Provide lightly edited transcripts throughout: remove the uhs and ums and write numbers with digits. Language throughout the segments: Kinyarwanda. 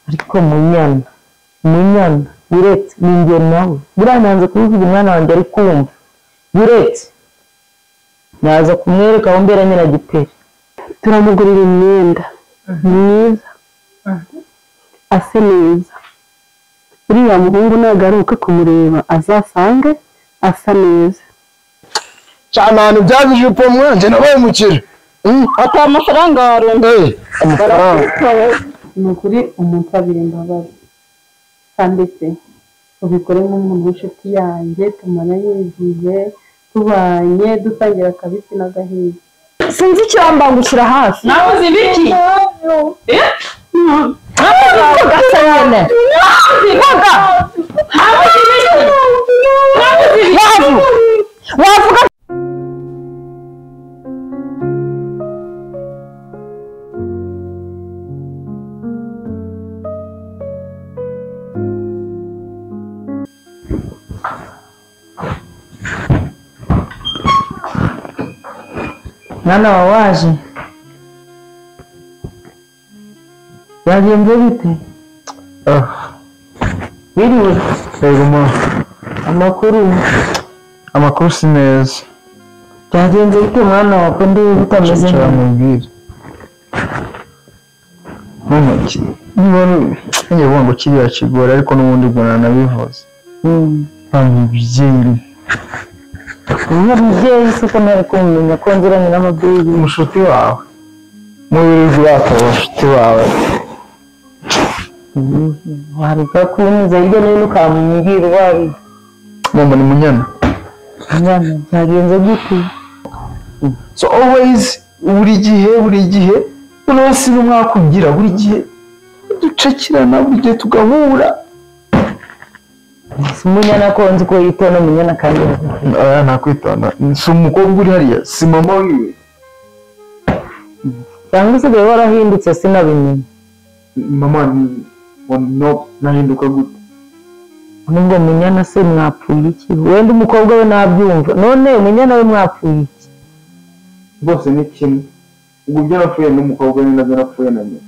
Ariko munyana uretse ninjye nawe burananze kubivuga umwana wanjye ari kumva uretse naza kumwereka aho mbera nyina giperi. Turamugurira imyenda myiza ase neza, uriya muhungu nagaruka kumureba azasange asa neza. Cyane ahantu byaje ijipo mwanje nabaye umukire. Ata amafaranga warunda. Amafaranga ni ukuri umuntu abiri imbabazi kandi pe ubikore nk'umuntu w'inshuti yanjye tumaranye igihe tubanye dusangira akabisi n'agahiye. Sinzi icyo wambangukira hafi. Nawe uzi ibiki? Wavuga mwana wawe waje byagenze bite? Biriwe? Yego ma. Amakuru? Amakuru si meza. Byagenze bite mwana wawe ko ndi utameze neza? Mubwire. Mama, niba ngiye kuvuga ngo kiriya kigora ariko n'ubundi ubwo nanabivuze. Umubyeyi. Umubyeyi si uko nari kumenya ko nziranye n'ababyeyi. Umushuti wawe. Mubiri urata abashuti bawe. Wareka kunyuza hirya no hino ukamubwira uwo ari. Mama ni Munyana. Munyana byagenze gute? So always buri gihe noneho si n'umwakugira buri gihe ducakirana buri gihe tugahura. Si Munyana ko nzi ko yitonda Munyana kandi oya ntakwitonda. Si umukobwa uri hariya si mama wiwe. Cyangwa usigaye warahindutse sinabimenya. Mama no nahinduka gute? Nubwo Munyana se mwapfuye iki? Wenda umukobwa we nabyumva none Munyana we mwapfuye iki? Bose ni kimwe. Ubwo ibyo napfuye n'umukobwa we nabyo napfuye na nyina.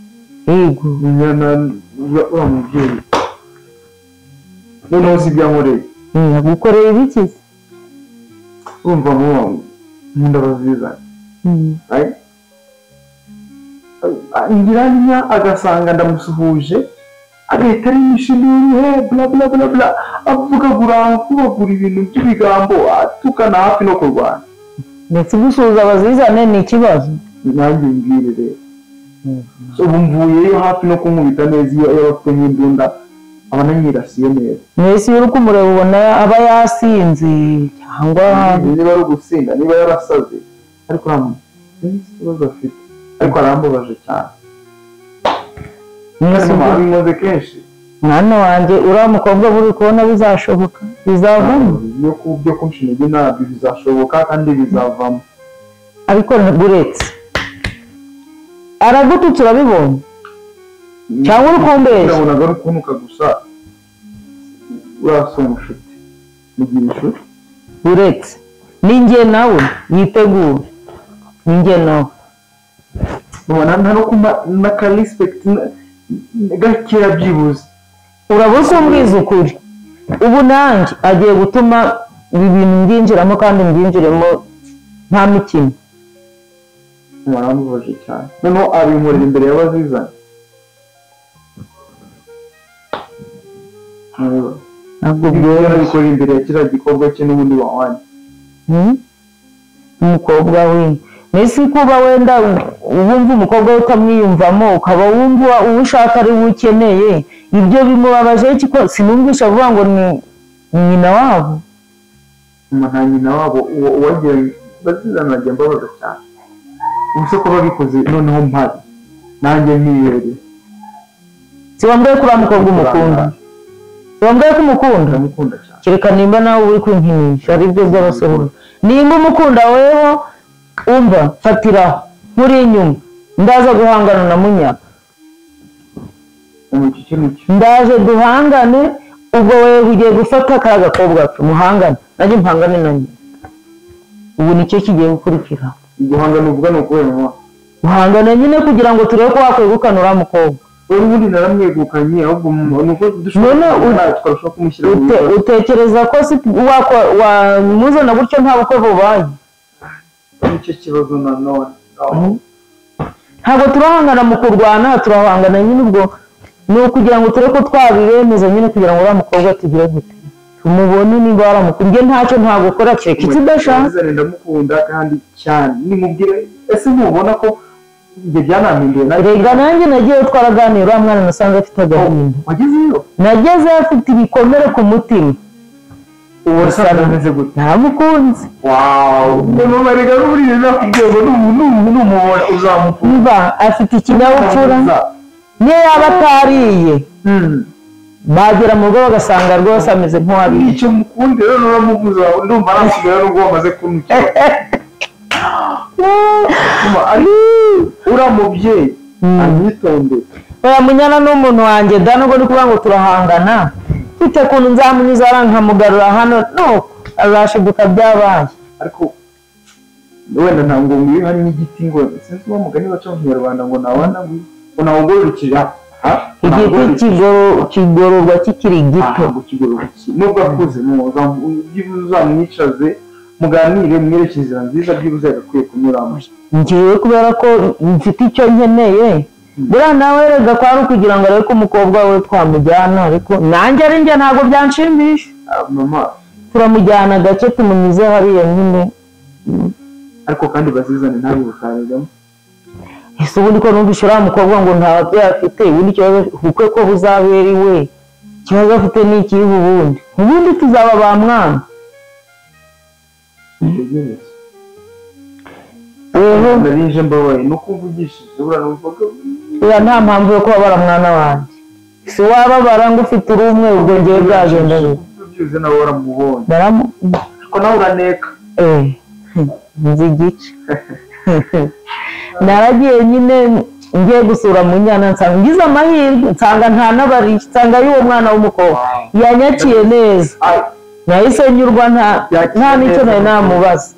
Yego Munyana uriya mubyeyi noneho si ibyo yankoreye. Yagukoreye ibiki? Urumva mama nkunda abazizana. Ngiranya agasanga ndamusuhuje agahita arimisha induru bla bla bla bla avugagura avugagura ibintu by'ibigambo atukana hafi no kurwana. Ndetse gusuhuza abazizane ni ikibazo. Nanjye mbwire rero. Ubu mvuyeyo hafi no kunkubita neza iyo yaba afite nk'imbunda aba ananyirasiye neza. Mwese iyo uri kumureba ubona aba yasinze cyangwa niba ari ugusinda niba yarasaze ariko sinzi ikibazo afite ariko arambabaje cyane. Mwese kenshi mwana wanjye uriya mukobwa buri kubona bizashoboka bizavamo. Byo kumsha intege ntabyo bizashoboka kandi bizavamo. Ariko buretse aragututse urabibonye cyangwa uri kumbeshya? Nabonaga ari ukunuka gusa urasa umushuti mugira inshuti. Buretse ninjye nawe yitegure ninjye nawe ubona nta no kumpa n'aka respect gakeya byibuze. Urabuze umbwiza ukuri. Ubu nanjye agiye gutuma ibi bintu mbyinjiramo kandi mbyinjiremo nta mikino. Arambabaje cyane noneho abinkorera imbere y'abazizana. Ntabwo byoroshye imbere ya kiriya gikorwa cye n'ubundi wahwanye. Umukobwa we mbese kuba wenda wumva umukobwa we ukamwiyumvamo ukaba wumva uwo ushaka ari we ukeneye ibyo bimubabaje ko sinumvisha avuga ngo ni nyina wabo. Nta nyina wabo uwagiye bazizana ajya mbabaza cyane. Ubuse ko babikoze noneho mpari nanjye nkibereye. Si wambwiye ko uriya mukobwa umukunda? Si wambwiye ko umukunda? Ndamukunda cyane. Kereka nimba nawe uri kwinkinisha aribyo by'abasohora. Nimba umukunda weho umva fatiraho nkuri inyuma ndaza guhangana na Munyana. Ndaje duhangane ubwo wewe ugiye gufata ka gakobwa ke muhangane nanjye mpangane na nyina. Ubu nicyo kigiye gukurikira. Guhangana uvuga ni ukubera mama. Guhangana nyine kugira ngo turebe ko wakwegukana uriya mukobwa. Ubundi naramwegukanye ahubwo nuko dushobora twarushaho kumushyira mu bibazo. Utekereza ko wamuzana gutyo nta bukwe bubaye? Nicyo kibazo nanone. Ntabwo turahangana mu kurwana, turahangana nyine ubwo ni ukugira ngo turebe ko twabibemeza nyine kugira ngo uriya mukobwa tugire gute tumubone niba waramukunda. Ntacyo ntagukora kereka icyo udashaka. Ndamukunda kandi cyane nimubwire. Ese ntubona ko ibyo byanampinduye? Rega nanjye nagiye twaraganira uriya mwana nasanze afite agahinda. Wagezeyo? Nagezeyo afite ibikomere ku mutima. Ubu ameze gute? Ntamukunze. Wawu mama rega n'uburiye nakubwiye ngo numubona uzamukunda. Mba afite ikinyabupfura niyo yaba atariye bagera mu rugo bagasanga rwose ameze nk'uwabiye. Icyo mukundi rero nuramuvuza ndumva nasigaye n'ubwo wamaze kunukira. Uriya mubyeyi anyitondere. Oya Munyana ni umuntu wanjye da, nubwo ni kuvuga ngo turahangana mfite ukuntu nzamunyuza nkamugarura hano nuko azashiduka byabaye. Ariko wenda ntabwo mwiha n'igiti ngo sinzi uwo mugani baca mu Kinyarwanda ngo nawana ngo nawugororokije. Igiti kigororwa kikiri gito. Nubwo akuze uzamwicaze muganire mwereke inzira nziza byibuze agakwiye kunyuramo. Ngiye kubera ko mfite icyo nkeneye buriya nawe rega kwari ukugira ngo arebe ko umukobwa we twamujyana, ariko nanjye ari njye ntabwo byanshimisha. Mama turamujyana gake tumunyuze hariya nyine. Ariko kandi bazizane ntabwo butarigamo. Ese ubundi ko numvise uriya mukobwa ngo nta babyeyi afite, ubundi ikibazo ubukwe ko buzabera iwe, ikibazo afite ni ikihe ubundi? Ubundi tuzaba ba mwana. Narije mbabaye nuko mvugishije buriya numvaga oya nta mpamvu yo kubabara mwana wanjye. Si wababara ngo ufite urumwe ubwo ngewe byagenda bite? Byuze nawe waramubonye. Ariko nawe uraneka. Nzi igice. Naragiye nyine ngiye gusura Munyana nsanga ngize amahirwe nsanga nta n'abari nsanga y'uwo mwana w'umukobwa yanyakiye neza. Nahise nyurwa nta n'icyo nari namubaza.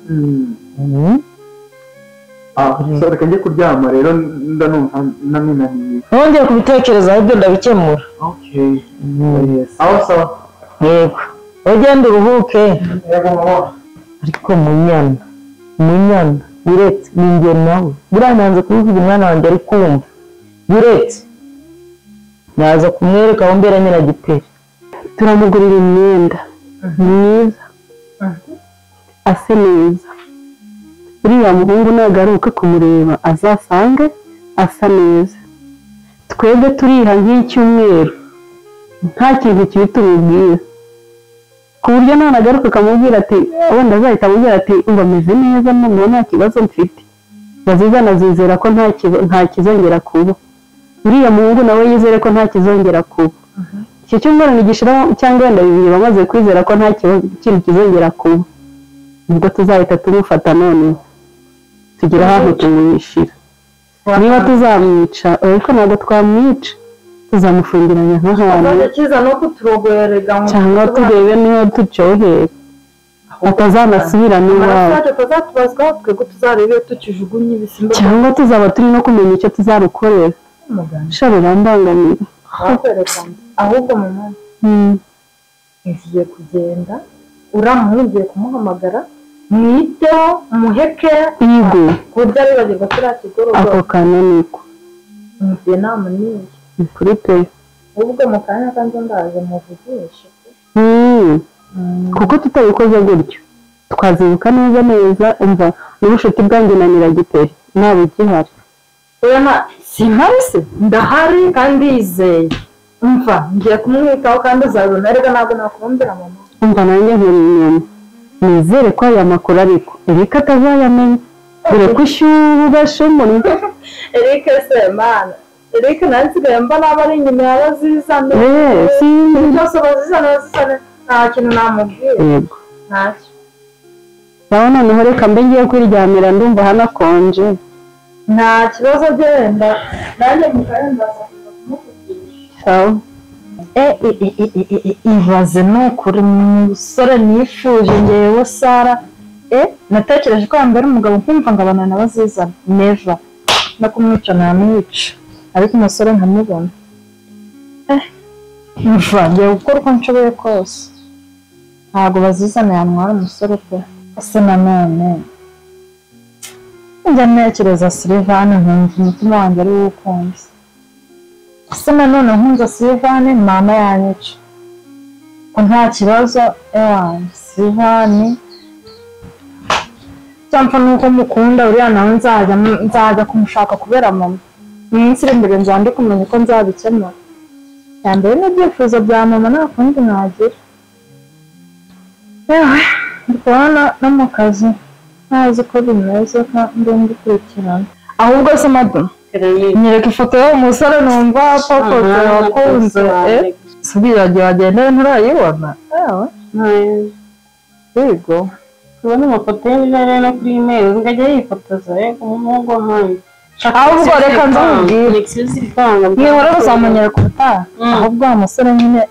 Reka njye kuryama rero ndanumva nananiwe. Nongeye kubitekerezaho ibyo ndabikemura. Sawa sawa. Yego ugende uruhuke. Ariko Munyana uretse ni njye nawe buriya nanze kubivuga umwana wanjye ari kumva uretse naza kumwereka aho mbera Nyiragiperi. Turamugurira imyenda myiza ase neza. Uriya muhungu nagaruka kumureba azasange asa neza. Twebwe turiha nk'icyumweru nta kintu kibi tumubwira, ku buryo nanagaruka akamubwira ati wenda azahita amubwira ati umva meze neza noneho nta kibazo mfite. Bazizana azizera ko nta kizongera kuba. Uriya muhungu nawe yizere ko nta kizongera kuba. Icyo cyumweru nigishiraho cyangwa wenda bibiri bamaze kwizera ko nta kintu kizongera kuba, nibwo tuzahita tumufata noneho tugira ahantu tumwishira. Niba tuzamwica ariko ntabwo twamwica, tuzamufungiranya nk'ahantu cyangwa turebe niba tucyohera atazanasubira n'iwabo, cyangwa tuzaba turi no kumenya icyo tuzarukorera. Sha birambangamira. Ahubwo mama ngiye kugenda uriya muhungu ngiye kumuhamagara mwiteho muheke yego ku buryo aribagirwa kiriya kigororwa. Ako kantu niko ngiye nama niyo ni kuri pe. Ubwo mu kanya kanjye ndaje muvugishe. Kuko tutabikoze gutyo twazibuka neza neza. Umva n'ubushuti bwanjye na Nyiragiperi ntabwo igihari. Oya simpari se ndahari kandi yizeye. Umva ngiye kumwitaho kandi uzabibona erega ntabwo nakubumbira mama. Umva nanjye nkuri inyuma nizere ko aya makuru ariko Eric atazayamenya dore ko ishyuha ugashumunwa. Eric se mana Eric nanjye nsigaye mbona aba ari inyuma ya bazizane. Byose bazizane nta kintu namubwira. Yego ntacyo. Sawa noneho reka mbe ngiye kwiryamira ndumva hanakonje. Nta kibazo genda nanjye mu kanya ndaza kumuvugisha. Sawa. Ibaze ni ukuri umusore nifuje ngewe Sara natekereje ko yambera umugabo nkumva ngo abantu nabazizana neva no kumwica namwica ariko umusore nkamubona. Mva ngiye gukora uko nshoboye kose. Ntabwo bazizana yantwara umusore pe. Ese nanone njya ntekereza Silivani nkumva umutima wanjye ari wo ukunze. Ese nanone nkunze Silivani mama yanyica. Ko nta kibazo ewanjye Silivani cyangwa nuko mukunda uriya nawe nzajya kumushaka kubera mama. Mu minsi iri imbere nzajya kumenya uko nzabikemura. Ya mbere n'ibyifuzo bya mama nta kundi nagira. Yewe ndi kubona no mu kazi ntazi uko bimeze mbe mbikurikirana. Ahubwo se madu nyereka ifoto y'uwo musore numva pafoto wakunze. Subira igihe wagenda nturayibona. Yewe yego kubona amafoto ye bijyanye no kuri email ngajya yifotoza yego umuhungu wanjye. Ahubwo reka nzamubwire nibura uzamunyereka ubutaha. Ahubwo wa musore nyine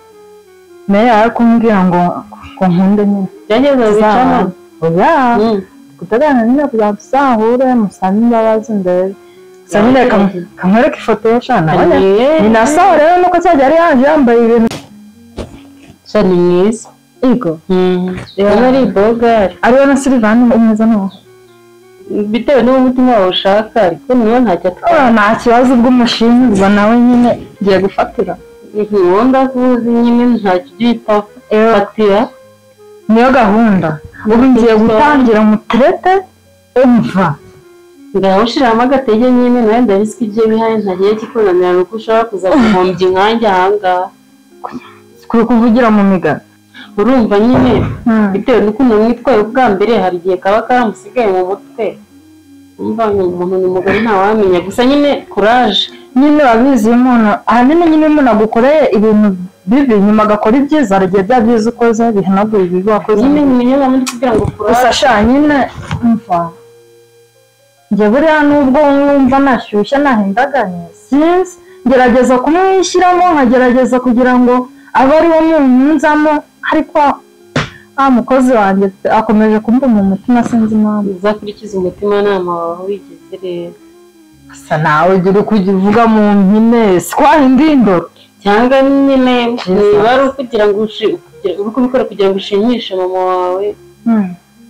meya ari kumbwira ngo nkunde nyine byageze bicamo oya kutarana nyine kugira ngo tuzahure musabe imbabazi ndebe. Gusa nyine kamwereka ifoto ye shana ni na sawa rero nuko cyajya yari yaje yambaye ibintu ni mwiza. Yego rero ari bogari ariwe na Silivani umeze n'uwo bitewe n'umutima wawe ushaka ariko niyo ntacyo atwara. Nta kibazo ubwo umushinzwe nawe nyine ngiye gufatira uwo ndakuzi nyine ntacyo ubyitaho fatira niyo gahunda. Ubu ngiye gutangira muterete umva ngaho ushiramo agatege nyine nawe ndabizi ko ibyo bihaye ntagiye kikunanira nuko ushobora kuza guhombya inkange ahangaha kuri kuvugira mu migani. Urumva nyine bitewe n'ukuntu mwitwaye ubwa mbere hari igihe kaba karamusigaye mu mutwe. Umva umuntu ni mugari ntawamenya gusa nyine courage nyine urabizi iyo umuntu ahanini nyine umuntu agukoreye ibintu bibi nyuma agakora ibyiza hari igihe bya byiza ukoze bihanagura ibibi wakoze nyine niyo mpamvu ndi kugira ngo courage. Gusa sha nyine umva njye buriya nubwo wumva nashyushye nahindaganye sinzi ngerageza kumwishyiramo nkagerageza kugira ngo abe ari wo munzamo ariko wa mukozi wanjye akomeje kumva mu mutima sinzi impamvu. Uzakurikiza umutimanama wawe wigeze rero. Gusa nawe ugira uko uvuga mu mpine sikwaha indindoro cyangwa nyine niba ari ukugira ngo uri kubikora kugira ngo ushimishe mama wawe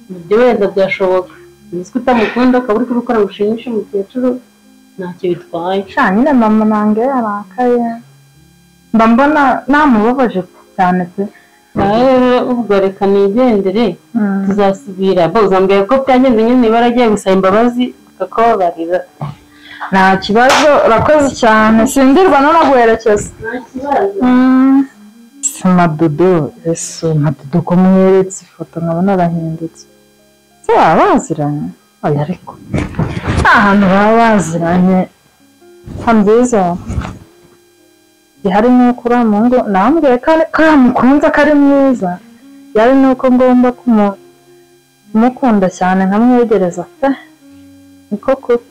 ibyo wenda byashoboka. Uzi ko utamukunda ukaba uri kubikora ngo ushimishe umukecuru ntacyo bitwaye. Sha nyine mama nange yarakaye mba mbona namubabaje cyane pe. Rero ubwo reka nigendere tuzasubira. Bo uzambwira ko byagenze nyine niba yaragiye gusaba imbabazi bakakubabarira. Nta kibazo urakoze cyane sindirwa no naguherekeza. Nta kibazo. Madudu ese Madudu ko mweretse ifoto nkabona arahindutse. Se baba baziranye? Oya ariko nta hantu baba baziranye. Nta byiza gihari nuko uriya muhungu namubwiye ko mukunze ko ari mwiza yari nuko ngomba kumukunda cyane nkamwegereza pe niko kuri.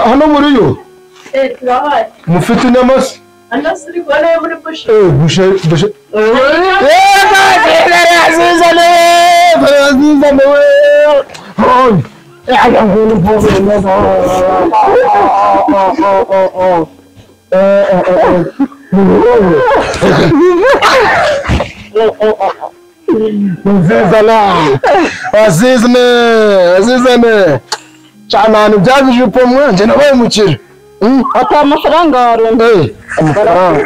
Hano muri yo mufite inyama se? Hano suri kubona yo muri bushe. Bushe bushe bazizane we Azizane cyane ahantu byabije upo mwanje nabaye umukire. Ata amafaranga warunda. Amafaranga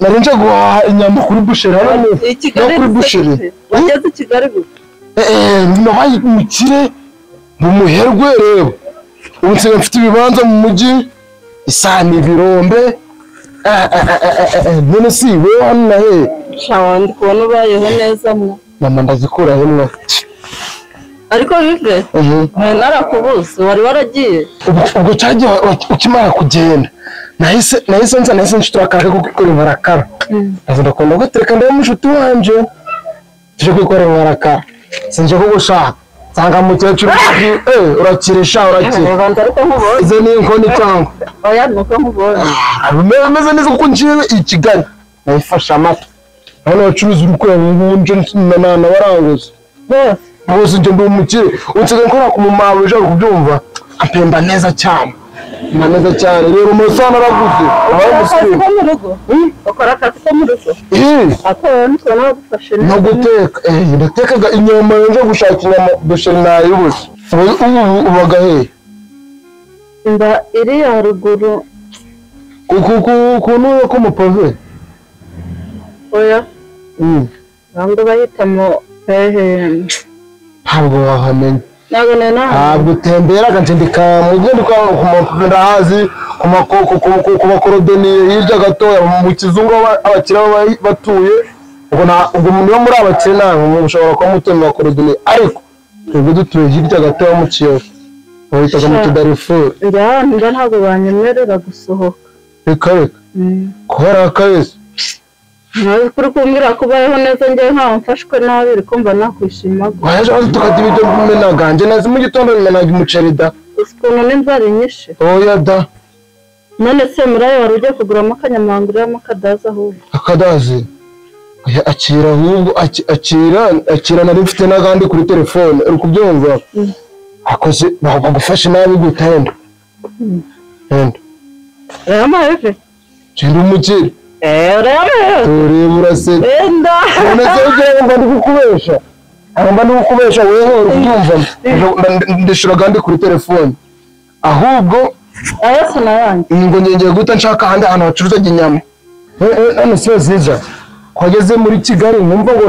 nari nje guhaha inyama kuri busheri hano no kuri busheri. Wageze i Kigali gute? Nabaye umukire mu muherwe rero. Ubu nsigaye mfite ibibanza mu mujyi isani ibirombe. None si wewe hano na he? Shawa ndi kubona ubayeho neza mwa. Mama ndazikura he mwa? Ariko bive narakubuze wari waragiye. Ubwo cyagiye ukimara kugenda nahise nza nahise nshitura akaje kuko barakara. Ndaza ndakunda gutereka ndebe mushuti wanje tuje kwikora barakara. Sinje kugushaka nsanga mukecuru urakirisha urakira. Izo ni inkoni cyangwa oya nuko nkubonye. Meze neza kuko njiye i Kigali nayifashe amata. Hano bacuruza urukwe ngunje na waranguza. Bose nje ndi umukire unsigaye nkora ku mumawe uje kubyumva apemba neza cyane. Neza cyane rero umusana araguze. Ukora akazi ko mu rugo? Ukora akazi ko mu rugo? Ako nitwe nagufashe no guteka. Natekaga inyama nje gushaka inyama busheri nayibuze. Ubu ubaga he? Mba iri haruguru. Kuku ko mupave? Oya. Ntabwo bahitamo hehe. Ntabwo wahamenya. Ntabwo utemberaga nje ndikamugenda ku ndahazi ku makoko ku makorodoniye hirya gatoya mu kizungu abakire batuye ubwo niyo muri abakire ntabwo mushobora kuba mutuye mu makorodoniye ariko twebwe dutuye hirya gatoya mu Kiyovu bahitaga mu Kidarifuri. Njya ntabwo banyemerera gusohoka. Reka reka kubera akabisi ntazi kuri kumbwira ko ubayeho neza njyewe nkaho mfashwe nabi uri kumva nakwishima. Waje aho tukata ibiryo bimenaga njye nazi mu gitondo bimenaga umuceri da. Uzi ukuntu n'inzara inyishe. Oya da. None se murayo wari ugiye kuguramo akanyamanga urimo akadazi ahubwo. Akadazi? Oya akira ahubwo akira nari mfite n'agandi kuri telefone uri kubyumva? Akoze bagufashe nabi gute henda? Henda. Urayamaye pe? Genda umukire. Tureba uraseka. None ndi kukubesha. Mba ndi kukubesha wewe uri kubyumva. Ndishura gandi kuri telefone. Ahubwo ayose nayanjye. Ngo ngiye guta nshaka ahandi ahantu bacuruza inyama. None se ziza. Kwageze muri Kigali nkumva ngo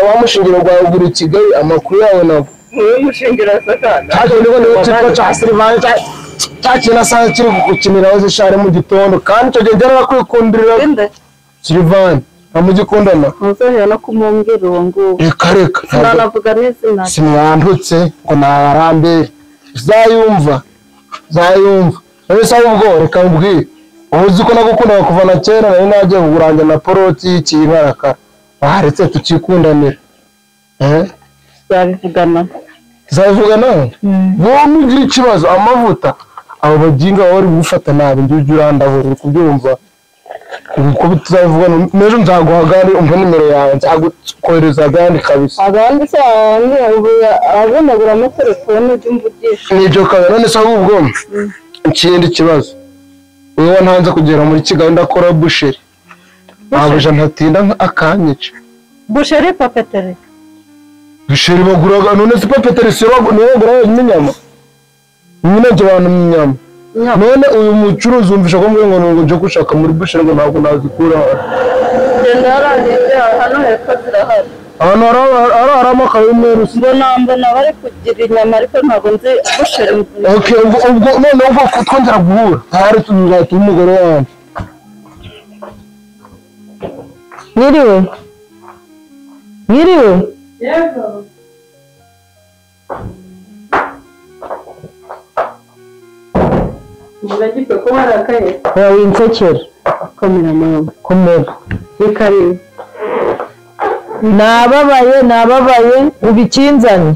bamushingira rwawe ugura Kigali amakuru yawe nabo. Wowe mushingira sakana. Cyaje niba niba cyitwa cya Silvana cya saa kiri gukinira zishare mu gitondo kandi icyo gihe narakwikundira. Silvana amugikundana. Muzohera no kumumbwira uwo nguwo. Reka reka. Sinanavuga n'izina. Sinwandutse ngo narambe. Uzayumva. Uzayumva. None se ubwo reka mbwire. Uzi ko nagukundaga kuva na kera nari nagiye kugurangira na poroti y'ikinkaraka. Baretse tukikundanira. Tuzabivugana. Tuzabivugana? Wowe nugira ikibazo amavuta abo baginga bari gufata nabi njye ujye urandabura uri kubyumva. Uko tuzavugana n'ejo nzaguha gari umva nimero yawe nzagukohereza gari kabisa. Abandi se abonaguramo telefone ujye umvugisha. Nibyo kabisa none se ahubwo ikindi kibazo. Wewe ntanze kugera muri Kigali ndakora busheri. Abuja ntatinda akanyica. Busheri papeterie. Busheri baguraga none se papeterie si bagura inyama. Nyine nje abantu inyama. None uyu mucuruzi umvisha ko ngo ngo nje gushaka muri busheri ngo ntabwo nazikura. Genda harangiye hano hepfo zirahari. Ahantu hari amakaro y'umweru. Mbona bari kugira inyama ariko ntabwo nzi busheri. Okay, ubwo none ubwo twongera guhura. Hari tuzatuma umugore wanjye. Mwiriwe. Mwiriwe. Yego. Muragipfe ko warakaye. Oya winsekera. Komera mama. Komera. Ni karibu. Nababaye ubu ikinzanye.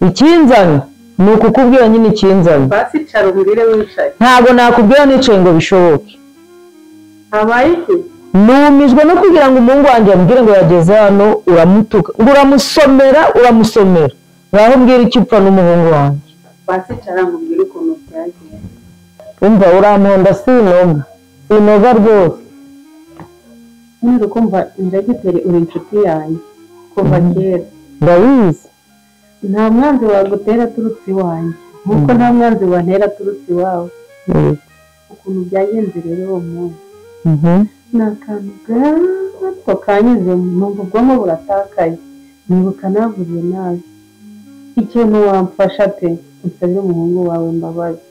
Ikinzanye ni ukukubwira nyine ikinzanye. Basi icara umbwire wicaye. Ntabwo nakubwira nicaye ngo bishoboke. Habaye iki? Numijwe no kugira ngo umuhungu wanjye ambwire ngo yageze hano uramutuka. Ngo uramusomera. Ngaho mbwira icyo upfa n'umuhungu wanjye. Basi icara nkubwire ukuntu byagenze. Umva uramponda sinoga rwose. None ukumva Nyiragiteri uri inshuti yanjye kuva kera. Ndabizi. Nta mwanzi wagutera aturutse iwanjye nkuko nta mwanzi wantera aturutse iwawe. Ukuntu byagenze rero uwo munsi. Ni akantu gato kanyuzemo numva ubwonko buratakaye nibuka navuze nabi. Ikintu wamfasha pe unsabire umuhungu wawe imbabazi.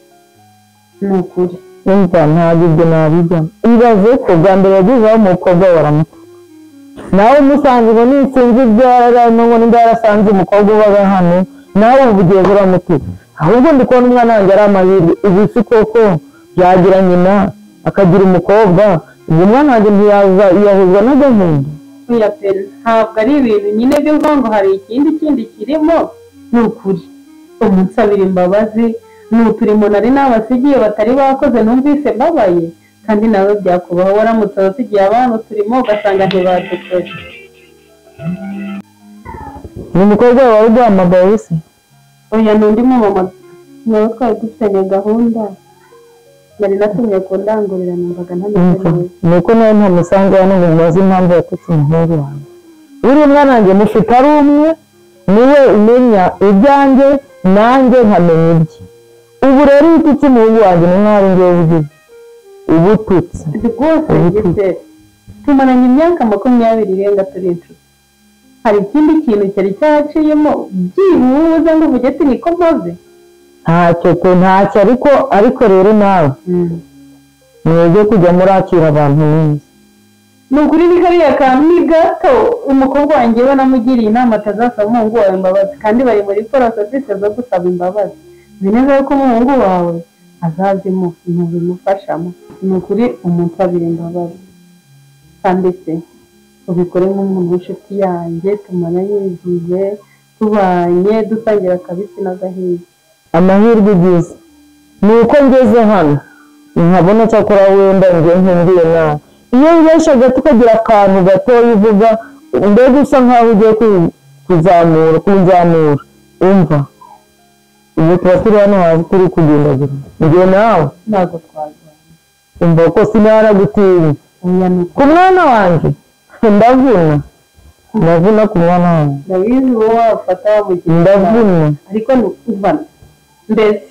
Ni ukuri. Umva ntabwo ibyo nabijyamo. Ibaze ko bwa mbere yagezeho umukobwa baramutuka. Nawe umusanze ngo nitsinze ibyo yararimo ngo nimba yarasanze umukobwa ubaga hano nawe ubu ugiye uramutuka. Ahubwo ndi kubona umwana wanjye ari amahirwe. Ubu si koko yagira nyina akagira umukobwa ubu umwana wanjye ntiyaza yahuzwa n'agahinda. Oya pe ntabwo ari ibintu nyine byo mvuga ngo hari ikindi kirimo ni ukuri. Umunsabira imbabazi ni uturimo nari nabasigiye batari bakoze numvise mbabaye kandi nawe byakubaho waramutse abasigiye abana uturimo ugasanga ntibadukoze. Ni umukobwa wawe uguhamagaye se? Oya ni undi mumama nawe twari dufitanye gahunda. Nari natumye kundangurira numvaga ntameze neza. Nuko nawe ntamusanga hano ngo mubaze impamvu yatutse umuhungu wanjye. Buriya umwana wanjye mufite ari umwe, niwe umenya ibyanjye nanjye nkamenya ibye. Ubu rero iyo ututse umuhungu wanjye ni nk'aho ari njyewe ugize uba ututse. Rwose ngeze tumaranye imyaka 20 irenga turi inshuti. Hari ikindi kintu cyari cyaciyemo byibuze ngo uvuge ati niko mpoze? Ntacyo pe, ntacyo, ariko rero nawe mwege kujya murakira abantu neza. Ni ukuri ni kariya kantu ni gato. Umukobwa wanjye we namugiriye inama atazasaba umuhungu wawe imbabazi, kandi bari muri porosesisi zo gusaba imbabazi. Nzi neza yuko umuhungu wawe azazimu ntubimufashamo. Ni ukuri umunsabira imbabazi, kandi se ubikore nk'umuntu w'inshuti yanjye tumaranye igihe tubanye dusangira akabisi n'agahiye. Amahirwe ugize ni uko ngeze hano nkabona cyakora wenda njye nkumbiye nawe. Iyo wibeshaga tukagira akantu gatoya uvuga mbega usa nkaho ugiye kuzamura kunzamura, umva ubu tuba turi hano hasi turi kugendagenda njye nawe ntabwo twarwana. Umva ko sinaragutinya ku mwana wanjye, ndavuna ndavuna ku mwana wanjye. Ndabizi wowe wafata wamugira, ndavuna ariko umva mbese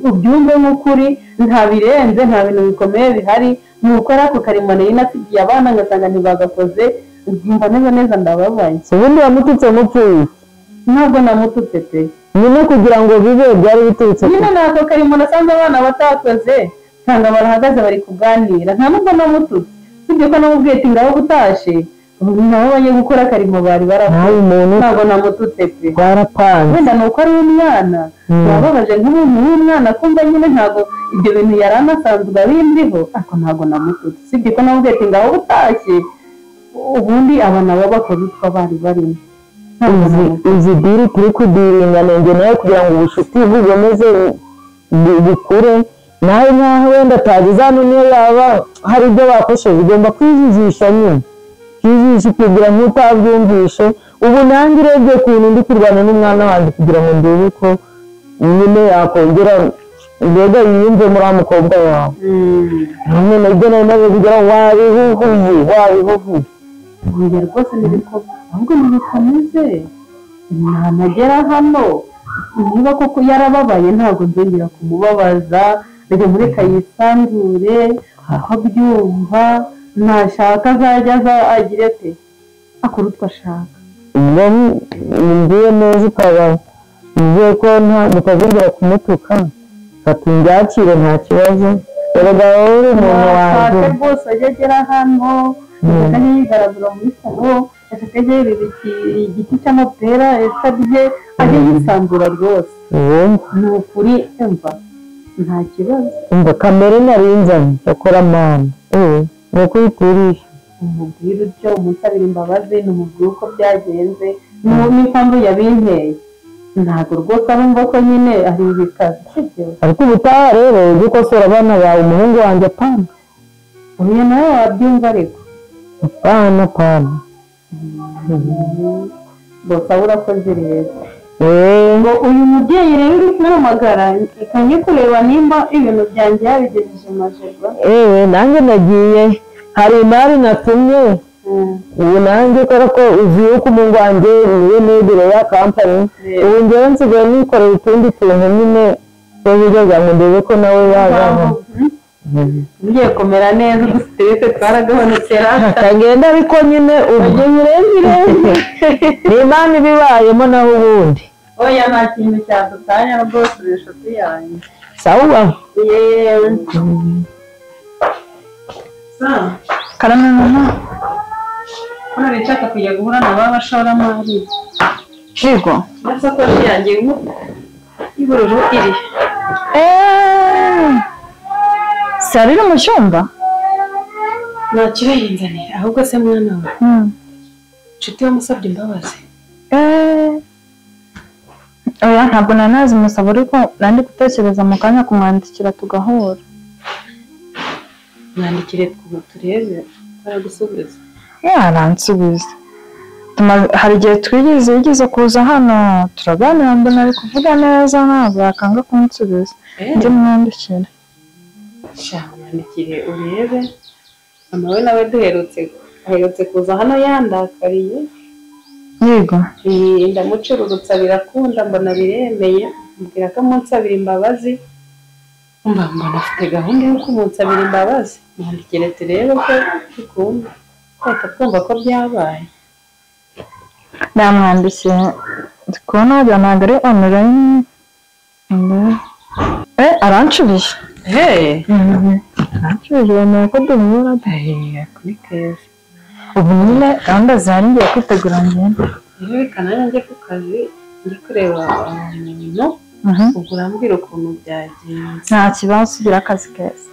ubyumve nk'ukuri, nta birenze, nta bintu bikomeye bihari. Ni uko ari ako karimo nari nasigiye abana ngasanga ntibagakoze, nkumva neza neza ndababaye. Ubundi wamututse mupfuye? Ntabwo namututse pe. Nyine kugira ngo bibe byari biturutse nyine ni ako karimo nasanze abana batakoze, nsanga barahagaze bari kuganira, nta nubwo namututse. Usibye ko namubwiye ati ngaho utashe, nabo bajye gukora akarimo bari barakoze. Ntabwo namututse pe. Twarapanze. Wenda ni uko ari umwana, yababaje nk'umuntu w'umwana kumva nyine ntabwo ibyo bintu yari anasanzwe abindiho, ariko ntabwo namututse. Usibye ko namubwiye ati ngaho utashye, ubundi aba nabo bakora utwo bari barimo. Izi diri turi kudiringa njye nawe kugira ngo ubucuti bukomeze bukure, nawe nkaho wenda atageze hano niyo yaba hari ibyo bakosheje ugomba kwijijisha nyine, kwijijisha kugira nk'utabyumvishe. Ubu nanjye urebye ukuntu ndi kurwana n'umwana wanjye kugira ngo ndebe ko nyine yakongera mbega yiyumve muri wa mukobwa wawe. Nyine ibyo nari maze kugira ngo wabihuhuye wabihuhuye. Oya rwose n'ibikorwa ahubwo nibikomeze, ntanagera hano niba koko yarababaye ntabwo nzongera kumubabaza, reka mureka yisanzure aho abyumva, nashaka azajya aza agire ate akora utwo ashaka. Ubwo ngiye neza ukaba uvuye ko mutazongera kumutuka, fata imbyakire nta kibazo. Erega wowe uri umuntu wanjye. Nashaka rwose ajye agera hano, ashaka ajye yigaragura muri salo, ashaka ajye yurira igiti cy'amapera esabye, ajye yisanzura rwose. Ni ukuri umva nta kibazo. Umva kamere nari nzanye cyakora mama ni ukuyiturisha. Umubwire utyo, umusabire imbabazi, numubwire uko byagenze n'impamvu yabinteye. Ntabwo rwose arumva ko nyine ari ibikazi, sibyo? Ariko ubutaha rero ujye ukosora abana bawe, umuhungu wanjye apana. Oya nawe wabyumva ariko. Apana apana. Bose urakoze rero. Ngo uyu mubyeyi rero uri kumpamagara ikanye kureba nimba ibintu byanjye yabigejeje majerwa. Nanjye nagiye hari imari natumye. Ubu nanjye kubera ko uzi yuko umuhungu wanjye niwe negere ya kampani, ubu njyewe nsigaye nikorera utundi tuntu nyine two buryo ngo ndebe ko nawe yazana. Ngiye kumera neza udusiterese twaragabanutse rata. Kagenda ariko nyine ubwo ni Imana ibibayemo naho ubundi. Oya nta kintu cyadutanya rwose uri inshuti yanjye. Sawa. Yewe. Karame mama. Ko nari nshaka kujya guhura na ba bashoramari. Yego. Isakoshi yanjye y'ubururu iri. Sari iri mu cyumba? Ntacyo irayinzanira ahubwo se mwana we. Inshuti wamusabye imbabazi. Oya ntabwo nari nazimusaba ariko nandi gutekereza mu kanya kumwandikira tugahura. Mwandikire turebe aragusubiza. Yaransubiza. Hari igihe twigeze yigeze kuza hano turaganira mbona ari kuvuga neza ntabwo yakanga kunsubiza. Njye mwandikira. Sha mwandikire urebe. Mama we nawe aherutse kuza hano yandakariye. Yego. Ndamucururutsa birakunda mbona biremeye, mbwira ko amunsabira imbabazi. Mba mbona afite gahunda yo kumunsabira imbabazi. Mwandikire turebe ko bikunda. Twahita twumva ko byabaye. Namwandikiye ndi kubona wagira ntabwo ari online. Aranshubije. Hey. Aranshubije yemeye ko duhura. Kuri keza. Ubu nyine gahunda zihari ngiye kwitegura ngende. Rero reka nanjye njye ku kazi njye kureba umuntu, ubwo urambwira ukuntu byagenze. Nta kibazo, ugira akazi keza.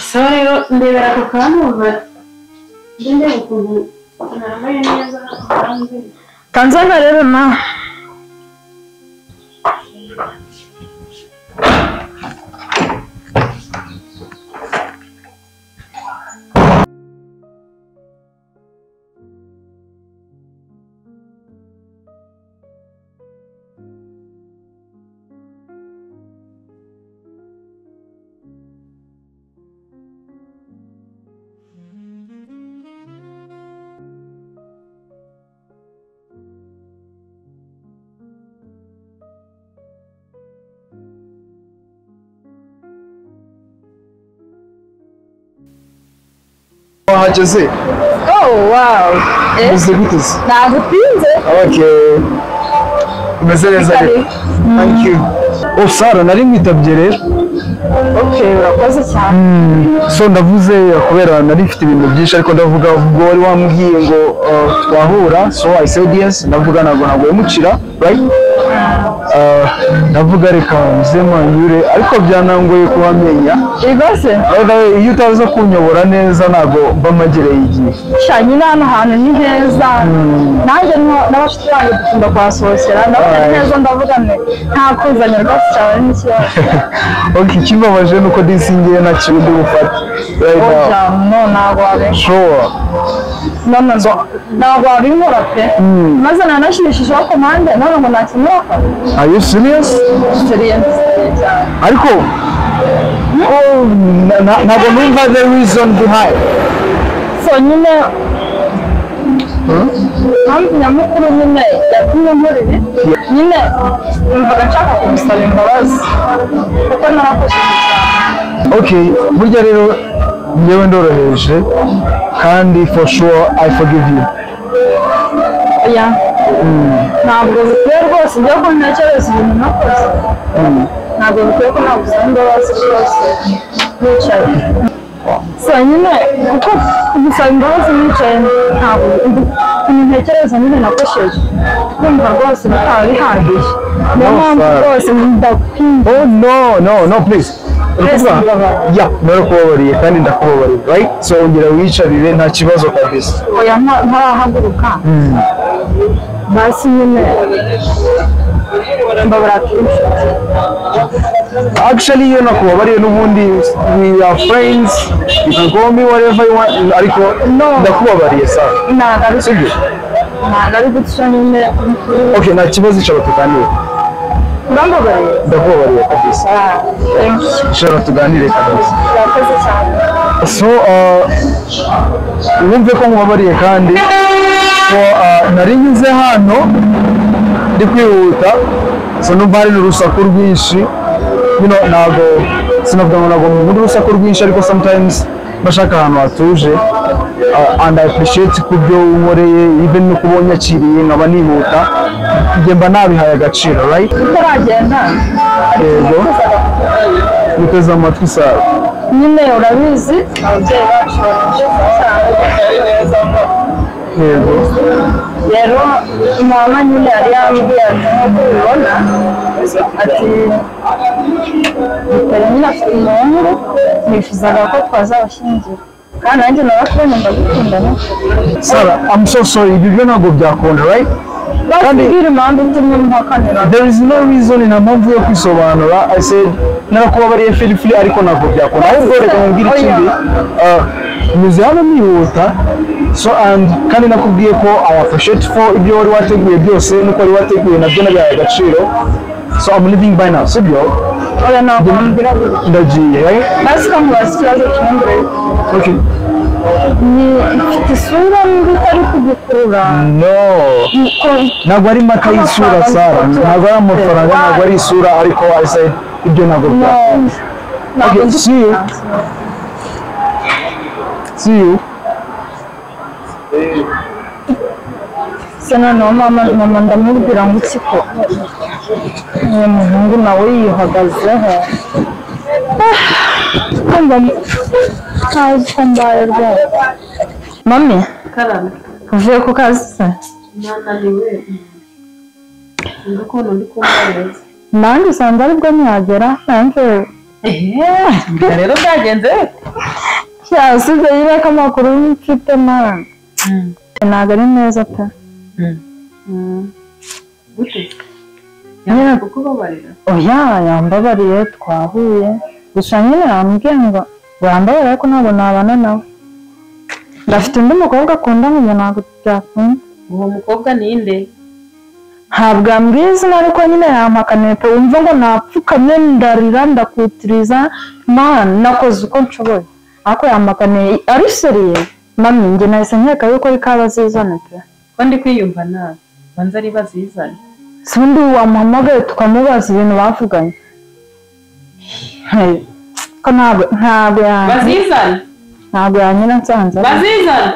Sawa rero ndebera ako kantu njye ndeba ukuntu nambaye neza hano hanze. Kanzana rero nawe. Wahageze? Oh wow. Umeze gute se? Nagutinze. Okay. Umeze neza rero. Thank you. Oh Sara, nari nkwitabye rero. Okay, urakoze cyane. So ndavuze kubera nari mfite ibintu byinshi ariko ndavuga ubwo wari wambwiye ngo twahura, so I said yes, ndavuga ntabwo yamukira, right? Ndavuga reka nze manyure ariko byanangoye kuhamenya. Igose? Iyo utaza kunyobora neza ntabwo mba magereye igihe. Sha nyine hano hantu ni heza. Nanjye n'abashuti banjye dukunda kuhasohokera, ndabona ni heza ndavuga nti nta kuzanye rwose cyane n'ikibazo. Okay, ikibabaje nuko disi ngiye nta kintu ndi bufate. Right now. No, ntabwo wabikora. Sure. No, ntabwo wabinkora pe. Maze nanashimishijeho komande none ngo nta kintu urakora. Are you serious? Serious. Ariko ntabwo numva the reason behind. So nyine mpamvu nyamukuru nyine yatumye nkora ibi nyine numvaga nshaka kumusaba imbabazi kuko narakoze cyane. Okay, burya rero njyewe ndoroheje kandi for sure I forgive you. Oya, ntabwo bikwiye rwose njyewe ko ntekereza ibintu nakoze. Ntabwo bikwiye ko nagusaba imbabazi rwose nicaye. So nyine kuko gusaba imbabazi nicaye ntabwo ntekereza nyine nakosheje. Kumva rwose bitaba bihagije. Niyo mpamvu rwose ndakwinginze. Oh no please. Yeah, narakubabariye kandi ndakubabariye, right? So ongera wiyicarire nta kibazo kabisa. Oya ntarahaguruka. Basi nyine mbabara turi. Actually iyo nakubabariye n'ubundi we are friends, you can call me whatever you want, ariko ndakubabariye sawa. Ntabwo ari ntabwo ari gutyo nyine. Okay, nta kibazo icara tuganire. Urambabariye? Ndakubabariye kabisa. Icara tuganire kabisa. Urakoze cyane. So wumve ko nkubabariye kandi so nari nyuze hano ndi kwihuta, so numva hari n'urusaku rwinshi. You know, ntabwo sinavuga ngo ntabwo nkunda urusaku rwinshi ariko sometimes bashaka ahantu hatuje. And I appreciate ku byo unkoreye even no kuba unyakiriye nkaba nihuta, njye mba nabihaye agaciro, right? Utaragenda. Yego. Guteze amatwi sawa. Nyine urabizi ababyeyi bacu barashisha cyane. Yego. Rero mama nyine yari yambwiye ati nk'uko ubibona ati Dutari nyine afite umuhungu nifuzaga ko twazabashyingira kandi nanjye narakubonye ndagukunda no. Sarah, I'm so sorry, ibyo byo ntabwo byakunda, right? Kandi impamvu itumye mpakanira. There is no reason, nta mpamvu yo kwisobanura. I said narakubabariye feel free ariko ntabwo byakunda. Ahubwo reka nkubwire ikindi. Nyuze hano nihuta, so and kandi nakubwiye ko I appreciate for ibyo wari wateguye byose nuko wari wateguye nabyo nabihaye agaciro. So I'm leaving by now, sibyo? Oya ntabwo wambwira Ndagiye, right? Maze ukamubaza ikibazo kimwe mbere. Okay. Ni mfite isura mbi itari kugukurura. No. Ntabwo ari mata y'isura, Sara. Ntabwo ari amafaranga, ntabwo ari isura, ariko I said ibyo ntabwo byakunda. Okay, see you. See you. Se noneho mama ndamubwira ngo iki ko uwo muhungu nawe yihagazeho. Kumva ntazi ko mbaye rwose. Mami, Karame. uvuye ku kazi se? Nananiwe. Nzi ukuntu ndi kumva neza. Nanjye usanga aribwo ntihagera nanjye. Rero byagenze bite? Yasize yireka amakuru mfite mama. Ntabwo ari meza pe. Gute? Yamaze kukubabarira? Oya, yambabariye twahuye. Gusa nyine yambwiye ngo yambabarira ariko ntabwo nabana nawe. Ndafite undi mukobwa akunda ngo ntabwo byakunda. Uwo mukobwa ni nde? Ntabwo yambwiye izina ariko nyine yampakaniye pe, wumva ngo napfukamye ndarira ndakutiriza, man nakoze uko nshoboye. Ariko yampakaniye ari seriye. Mami njye nahise nkeka yuko ari kabazizane pe. Ko ndi kwiyumva nabi, banza ari bazizane. Si undi wamuhamagaye tukamubaza ibintu bavuganye. Ko ntabwo bazizane. Ntabwo yanyura nsanze. Bazizane.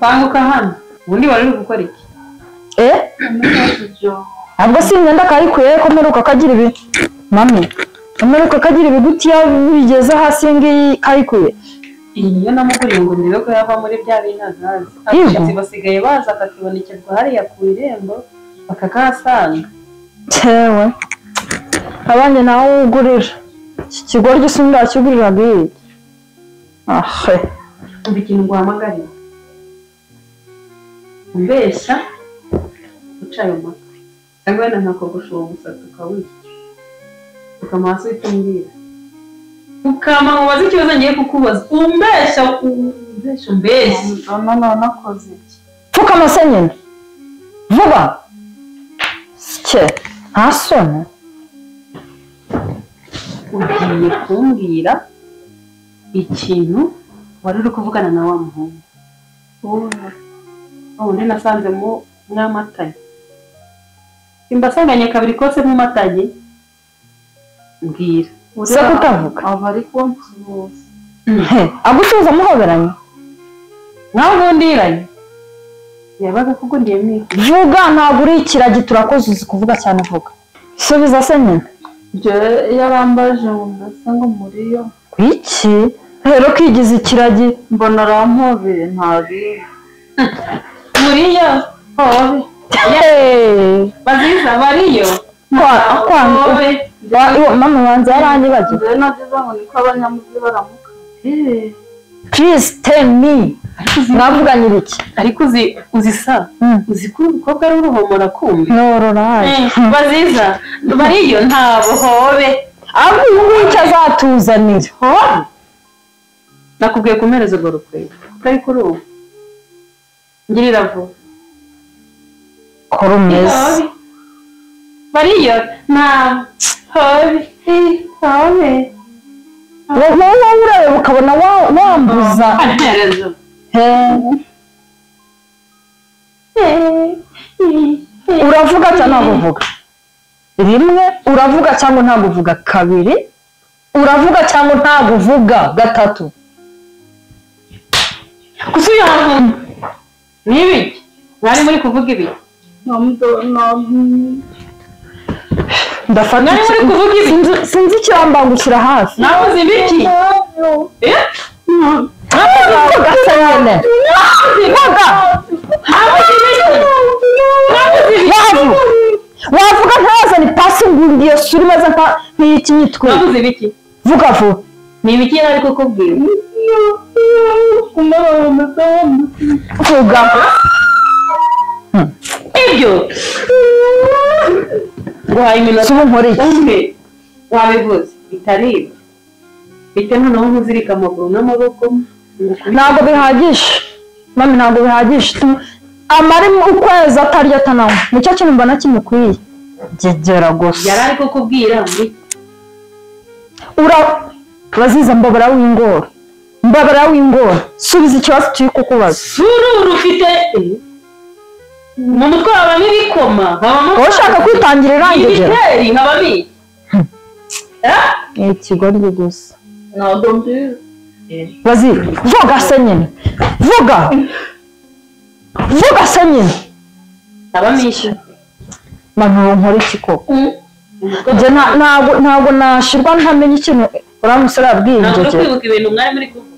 Banguka hano. Ubundi wari uri gukora iki? Ntabwo si imyenda kayikuye ko mperuka kagira ibi. Mami, mperuka kagira ibigutiya bigeze hasi ngiyi kayikuye. Iyi niyo namuguriye ngo ndebe ko yava muri bya binagazi. Abashyitsi basigaye baza akakibonekerwa hariya ku irembo bakakahasanga. Tewe. Abandi nawe ugurira. Iki kigoryi si ndakiguriraga iki. Ahe. Umva ikintu nguhamagariye. Umbeshya uca ayo mata. Cyangwa wenda nkakogosha uwo musatsi ukawurya. Ukama hasi uhita umbwira. Ukama nkubaze ikibazo ngiye kukubaza. Umbeshya umbeshya umbeshya. None nakoze iki? Pfukama se nyine. Vuba. Sike. Nta soni. Ugiye kumbwira ikintu wari uri kuvugana na wa muhungu. Ubundi nasanze mu mwamatanye. Simbasanganye kabiri kose mumatanye. Mbwira. Se kutavuga. Aba ari kunsuhuza. Agusuhuza muhoberanye. Mwavundiranye. Yabaga kugundiye miki. Vuga ntabwo uri ikiragi turakoze uzi kuvuga cyane vuga. Subiza se nyine. Njye yarambaje ngo mbese ngo muri yo. Iki? Rero kigize ikiragi mbona arampobeye ntabi. Muri yo. Hobe. Baziza bariyo. Kwa mama wanze yaranyibagiwe. Njye nagize ngo niko abanyamuzi baramuka. Please tell me. Mwavuganye ibiki? Ariko uzi sa uzi ko umukobwa ari uruhomora kumbi. Norora. Baziza bariyo ntabo hobe. Ahubwo uyu nguyu icyo azatuzanira. Hobe. Nakubwiye kumereza urwo rukwego. Utari kuri ubu. Ngirira vuba. Kora umeze. Bariyo nta hobe. Hobe. Wowe urareba ukabona wambuza. Uravuga cyangwa ntabwo uvuga? Rimwe uravuga cyangwa ntabwo uvuga? Kabiri uravuga cyangwa ntabwo uvuga? Gatatu. Kusuya ni ibiki? Mwari muri kuvuga ibiki? Ndafata Mwari muri kuvuga ibiki? Sinzi ikirambangukira hafi. Navuze ibiki? Vuga se nyine. Vuga. Wavuga ntazane ipasi ngo iyo sura imeze nk'iyikinyitwe. Navuze ibiki? Vuga vuba. Ni ibiki yari ari kukubwira? Vuga. Ibyo. Guhaye iminota umwe wabivuze bitari bite noneho nkuzirika amaguru n'amaboko. Ntabwo bihagije. Mami ntabwo bihagije. Amara ukwezi atarya atananywa. Nicyo kintu mbona kimukwiye. Gegera gusa. Yari ari kukubwira muri Ura baziza mbabara w'ingoro. Mbabara w'ingoro. Subiza ikibazo turi kukubaza. Sururu ufite mu mutwe habamo ibikoma, habamo Ushaka kwitangira irangegera. Ibiteri habamo iki? Ni ikigoryi gusa. Ntabwo mbizi. Bazi, vuga se nyine. Vuga. Vuga se nyine. Habamo iki? Manu nkora iki koko? Njye ntabwo nashirwa ntamenye ikintu uriya musore yabwiye Ntabwo ingegera. kwibuka ibintu mwari muri kuvuga.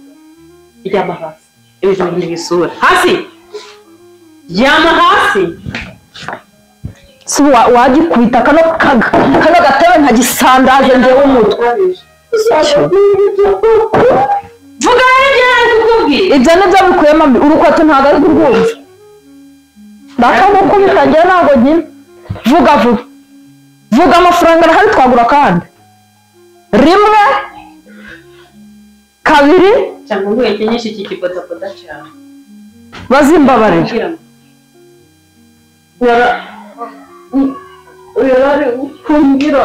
Ryama hasi. Ibintu n'ibisura. Hasi. Ryama hasi. Si wagikubita kano gatebe nkagisandaje njyewe umutwe. Vuga rero ari kukubwira. Ibyo nibyo bikuyemo urukweto ntabwo ari kurwumva. Ndakagukubita njyewe ntabwo nkina. Vuga vuba. Vuga amafaranga arahari twagura kandi. Rimwe, kabiri. Cyangwa ngo uhekenyeshe iki kibodaboda cyawe. Bazimbabarira. Yarari kumbwira.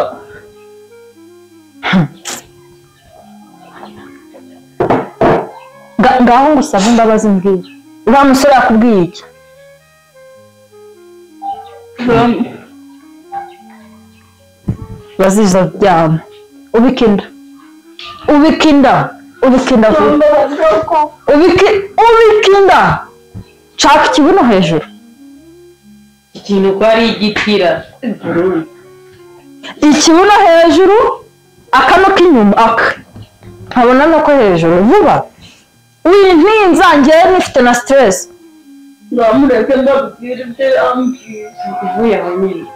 Ngaho ngusaba imbabazi mbwira. Uriya musore yakubwiye iki? Baziza byama. Ubikinda. Ubikinda. Ubikinda vuba. Ubikinda. Nshaka ikibuno hejuru. Ikintu ko ari igitira. Ikibuno hejuru, akano k'inyuma aka. Nkabona no ko hejuru vuba. Wintinza njyewe nifite na stress. Namureke ndabwira ibyo yambwiye. Uvuye aho nyine.